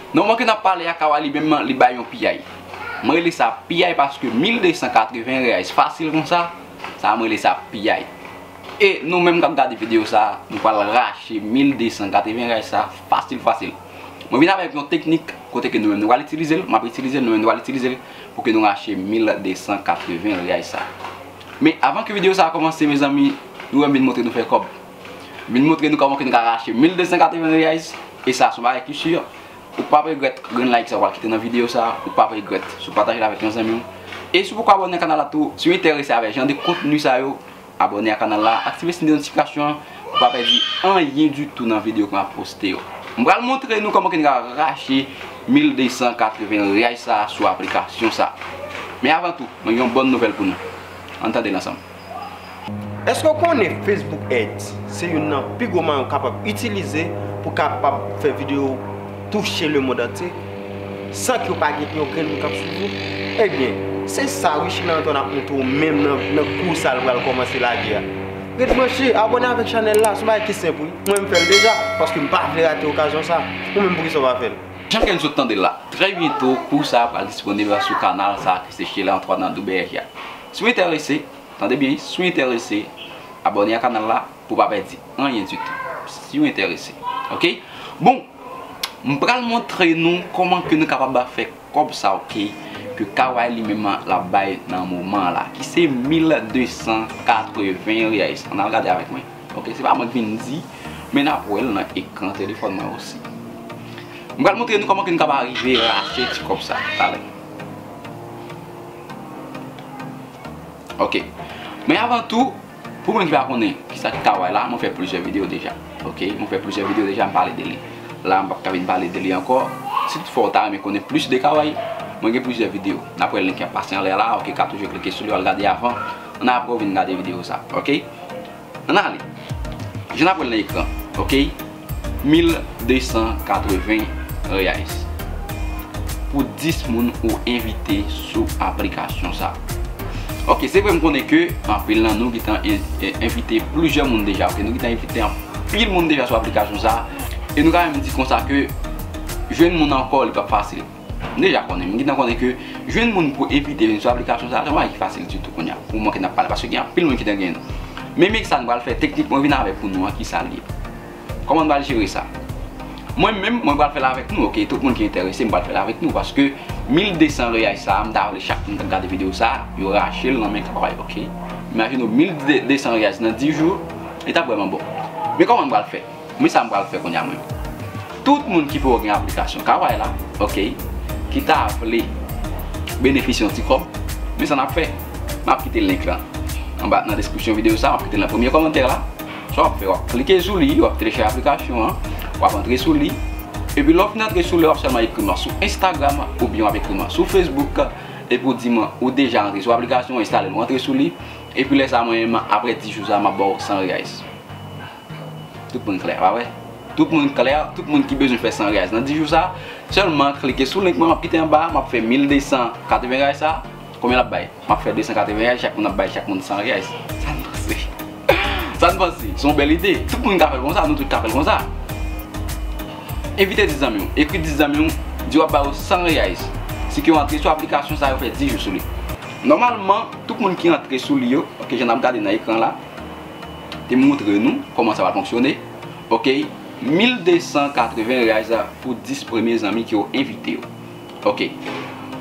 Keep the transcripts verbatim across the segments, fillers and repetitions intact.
Nan moman ke n ap pale a, Kaway li menm, li bay yon piyay. Mwen rele sa piyay paske mil de san katreven reais fasil konsa, sa mwen rele sa piyay. E nou menm k ap gade videyo sa, nou pral rache mil de san katreven reais sa fasil, fasil. Mwen vin avèk yon teknik kote ke nou menm nou pral itilize l, m ap itilize l, nou menm nou pral itilize l pou ke nou rache mil de san katreven reais sa. Men avan ke videyo sa a kòmanse, mezanmi, nou wè m vin montre nou fè kòb. M vin montre nou kòman ke nou ka rache mil de san katreven reais. E sa se yon bagay ki si. Ou p ap regrèt grenn like sa ou pral kite nan videyo sa, ou p ap regrèt si w pataje l avèk yon zanmi w. E si w poko abòne ak kanal la tou, si w enterese avèk jan de kontni sa yo, abòne ak kanal la, aktive siy notifikasyon an pou w pa pèdi anyen ditou nan videyo ke m ap poste yo. M pral montre nou kòman ke nou ka rache mil de san katreven reais sa sou aplikasyon sa. Men avan tou, mwen gen yon bòn nouvèl pou nou. Ann tande l ansanm. Èske w konnen Facebook Ads se youn nan pi gwo mwayen w kapab itilize pou w kapab fè videyo w touche lemonn antye san ke w pa gen yon grenn moun k ap swiv ou? Ebyen, se sa Richie Lanton ap montre w menm nan, nan kou sa l pral kòmanse lage a. Ret branche, abòne avèk chanèl la, se yon bagay ki senp wi. Mwen m fè l deja, paske m pa vle rate okazyon sa. Ou menm poukisa w pa fè l? Jan ke n sot tande l la, trè byento kou sa a pral disponib sou kanal sa ki se Sheila Antoine nan Doubèj a. Si w enterese, tande byen, si w enterese, abòne ak kanal la pou w pa pèdi anyen ditou. Si w enterese. Oke? Bon, m pral montre nou kòman ke nou kapab fè kòb sa, oke, ke Kaway li menm l ap bay nan moman la, ki se mil de san katreven reais. Ann al gade avèk mwen. Oke, se pa mwen ki vin di, men n ap wè l nan ekran telefòn mwen osi. M pral montre nou kòman ke nou kapab rive rache ti kòb sa talè. Oke. Men avan tou, pou moun ki pa konnen kisa ki Kaway la, mwen fè plizyè videyo deja. Oke, mwen fè plizyè videyo deja, m pale de li. La, m p ap ka vin pale de li ankò. Si toutfwa w ta renmen konnen plis de Kaway, mwen gen plizyè videyo. N ap wè link ki ap pase anlè la, oke, ka toujou klike sou li, w al gade avan. Ann apre w vin gade videyo sa, oke? Ann ale. Jan n ap wè l nan ekran, oke? Mil de san katreven reais pou dis moun ou envite sou aplikasyon sa. Oke, se vre m konnen ke anpil nan nou gentan en-, en-, envite plizyè moun deja, oke? Nou gentan envite anpil moun deja sou aplikasyon sa. E nou ka menm di konsa ke jwenn moun ankò, li p ap fasil. M deja konnen, m gentan konnen ke jwenn moun pou envite vin sou aplikasyon sa a, se yon bagay ki fasil ditou kounye a, pou moman ke n ap pale, paske gen anpil moun ki gentan genyen nou. Men, men sa nou pral fè, teknik mwen vin avèk pou nou an, kisa l ye? Kòman nou pral jere sa? Mwen menm, mwen pral fè l avèk nou, oke? Tout moun ki enterese, m pral fè l avèk nou, paske mil de san reais sa a, m ta vle chak moun k ap gade videyo sa a, yo rache l nan men Kaway, oke? Imajine w, mil de san reais nan dis jou, li t ap vrèman bon. Men kòman m pral fè? Men sa m pral fè kounye a mwen. Tout moun ki poko gen aplikasyon Kaway la, oke, ki ta vle benefisye yon ti kòb, men sa n ap fè. M ap kite link lan anba nan deskripsyon videyo sa, m ap kite l nan premye kòmantè la. Sa w ap fè, w ap klike sou li, w ap telechaje aplikasyon an, w ap antre sou li. Epi lè w fin antre sou li, w ap sèlman ekri mwen sou Instagram oubyen w ap ekri mwen sou Facebook. Epi w di mwen ou deja antre sou aplikasyon, w enstale l, w antre sou li. Epi lè sa a mwen menm, apre dis jou sa a, m ap ba w san reais. Tout moun klè, pa vre? Tout moun klè, tout moun ki bezwen fè san reais nan dis jou sa, sèlman klike sou link mwen, m ap kite anba, m ap fè mil de san katreven reais sa. Konbyen l ap bay? M ap fè de san katreven reais, chak moun ap bay chak moun san reais. Sa n panse? Sa n panse? Se yon bèl ide. Tout moun ka fè l konsa, nou tout ka fè l konsa. Envite dis zanmi w, ekri dis zanmi w, di w ap ba yo san reais. Si ke yo antre sou aplikasyon sa, yo fè dis jou sou li. Nòmalman, tout moun ki antre sou li yo, oke, jan n ap gade nan ekran la, te montre nou kòman sa va fonksyone. Oke, mil de san katreven reais pou dis premye zanmi ke w envite yo. Oke.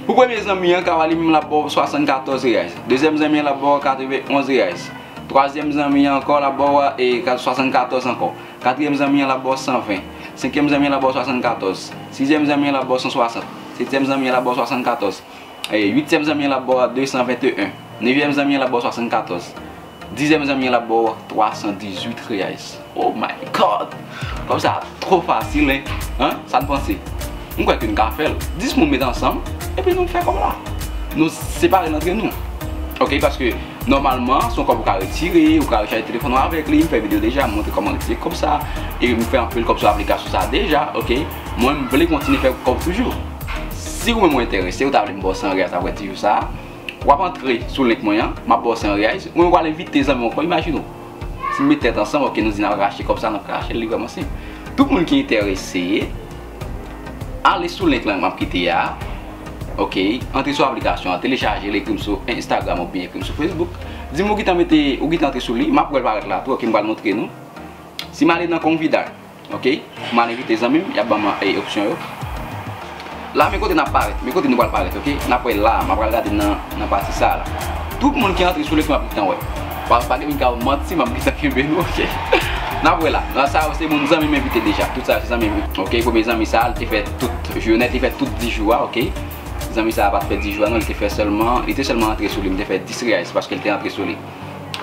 Pou premye zanmi an, Kaway li menm l ap ba w swasannkatòz reais. Dezyèm zanmi an, l ap ba w katrevenonz reais. Twazyèm zanmi an ankò, l ap ba w, e, swasannkatòz ankò. Katriyèm zanmi an, l ap ba w san ven. Senkyèm zanmi an, l ap ba w swasannkatòz. Sizyèm zanmi an, l ap ba w san swasant. Setyèm zanmi an, l ap ba w swasannkatòz. E, uityèm zanmi an, l ap ba w de san venteyen. Nevyèm zanmi an, l ap ba w swasannkatòz. Dizyèm zanmi an, l ap ba w twa san dizuit reais. Oh my God! Kòb sa a twò fasil, en? Hein? Sa n panse? M kwè ke n ka fè l. Dis moun met ansanm, epi nou fè kòb la. Nou separe l antre nou. Oke, paske nòmalman, se yon kòb ou ka retire, ou ka rechaje telefòn ou avèk li. M fè videyo deja, m montre kòman retire kòb sa. E m fè anpil kòb sou aplikasyon sa deja, oke? Mwen, m vle kontinye fè kòb toujou. Si ou menm ou enterese, ou ta vle m ba w san reais apre dis jou sa, w ap antre sou link mwen an, m ap ba w san reais, ou menm w al envite zanmi w ankò, imajine w. Si n met tèt ansanm, oke, nou di n ap rache kòb sa, n ap rache l, li vrèman senp. Tout moun ki enterese, Ale sou link lan m ap kite a. Ok, antre sou aplikasyon an, telechaje l, ekri m sou Instagram oubyen ekri m sou Facebook. Di m ou gentan mete, ou gentan antre sou li, m ap wè l parèt la tou, ok, m pral montre nou. Si m ale nan convidar, ok, m al envite zanmi m, y ap ban m, eh, opsyon yo. La, men kote n ap parèt, men kote nou pral parèt, ok? N ap wè la, m ap pral gade nan, nan pati sa la. Tout moun ki antre sou li ke m ap gentan wè. Pa, pa gen moun k ap manti, m ap gentan kenbe nou, ok? N ap wè la. La, sa yo se moun zanmi m envite deja. Tout sa yo se zanmi m, ok? Premye zanmi sa a, li te fè tout jounen, li te fè tout dis jou a, ok? Zanmi sa a pa t fè dis jou a, non, li te fè sèlman, li te sèlman antre sou li, m te fè dis reais paske li te antre sou li.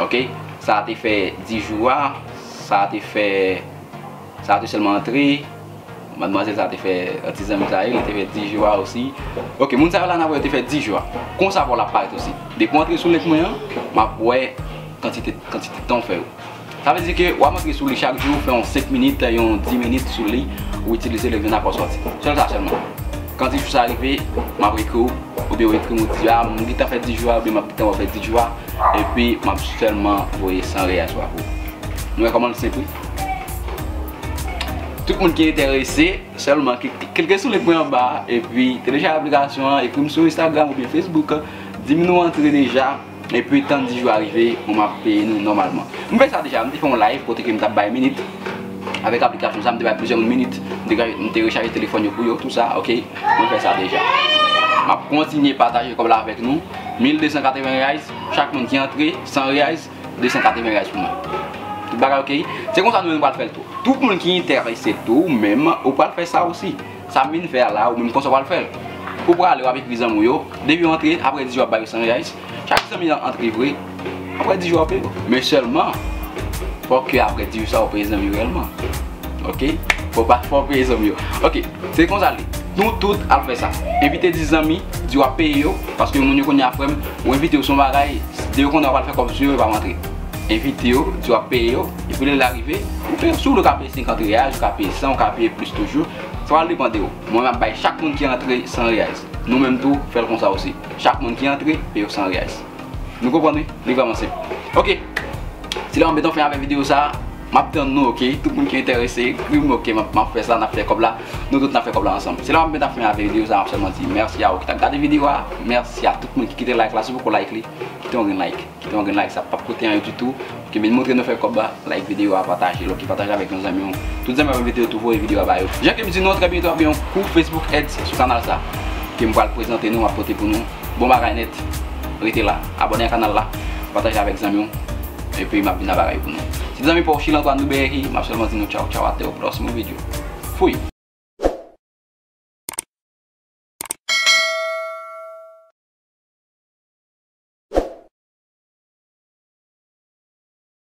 Ok? Sa a te fè dis jou a, sa a te fè, sa a te sèlman antre, madmwazèl sa a te fè, ti zanmi sa a, li te fè dis jou a osi. Ok, moun sa yo la n ap wè yo te fè dis jou a. Konsa pou l ap parèt osi. Depi w antre sou link mwen an, m ap wè kantite, kantite tan w fè yo. Sa vle di ke w ap antre sou li chak jou, fè yon senk minit, yon dis minit sou li, ou itilize l, vin ak ou sòti. Sèl sa sèlman. Kan dis jou sa rive, m ap ekri w, oubyen w ekri m, ou di, a, m gentan fè dis jou a, oubyen m ap gentan fè dis jou a, epi m ap sèlman voye san reais pou ou. Nou wè kòman l senp, wi. Tout moun ki enterese, sèlman klik, klike sou link mwen anba a, epi telechaje aplikasyon an, ekri m sou Instagram oubyen Facebook, di m nou antre deja, epi tan dis jou a rive, bon, m ap peye nou nòmalman. M fè sa deja, m te fè yon live kote ke m t ap bay minit. Avèk aplikasyon sa, m te bay plizyè moun minit. M te, m te rechaje telefòn yo pou yo, tou sa, ok? Mwen fè sa deja. M ap kontinye pataje kòb la avèk nou. Mil de san katreven reais, chak moun ki antre, san reais, de san katreven reais pou mwen. Tout bagay ok? Se konsa nou menm nou pral fè l tou. Tout moun ki enterese tou, ou menm, ou pral fè sa osi. Sa m vin fè a la, ou menm konsa w pral fè l. Ou prale, w ap ekri zanmi w yo. Depi yo antre, apre dis jou w ap ba yo san reais. Chak zanmi an antre vre, apre dis jou w ap peye yo. Men sèlman, fòk ke apre dis jou sa w peye zanmi yo reyèlman. Ok? Fò pa, fò w peye zanmi yo. Ok, se konsa l ye. Nou tout al fè sa. Envite dis zanmi, di w ap peye yo, paske moun yo kounye a frè m, ou envite yo se yon bagay, de yo konnen w pral fè kòb sou yo, yo p ap antre. Envite yo, di w ap peye yo, epi lè l rive, ou peye yo. Si w vle w ka peye senkant reais, ou ka peye san, ou ka peye plis toujou. Sa pral depann de ou. Mwen, m ap bay chak moun ki antre san reais. Nou menm tou, fè l konsa osi. Chak moun ki antre, peye yo san reais. Nou konprann, wi? Li vrèman senp. Ok. Se la m ap met yon fen avèk videyo sa a. M ap tann nou, ok? Tout moun ki enterese, ekri m, ok? M ap, m ap fè sa, n ap fè kòb la. Nou tout n ap fè kòb la ansanm. Se la m ap met fen avèk videyo sa a, m ap sèlman di mèsi a ou ki t ap gade videyo a. Mèsi a tout moun ki kite like la. Si w poko like li, kite yon grenn like. Kite yon grenn like, sa p ap koute anyen ditou. Ki vin montre nou fè kòb la, like videyo a, pataje l, ok, pataje avèk yon zanmi w. Tout zanmi w ap envite yo tou voye videyo a ba yo. Jan ke m di nou, trè byento ap gen yon kou Facebook Ads sou kanal sa. Ke m pral prezante nou, m ap pote pou nou. Bon bagay nèt. Rete la. Abòne ak kanal la. Pataje avèk zanmi w. Epi m ap vin ak bagay pou nou. Se zanmi pa w Chil Antoine Louberry, m ap sèlman di nou tchaw tchaw, até o próximo vídeo. Fui!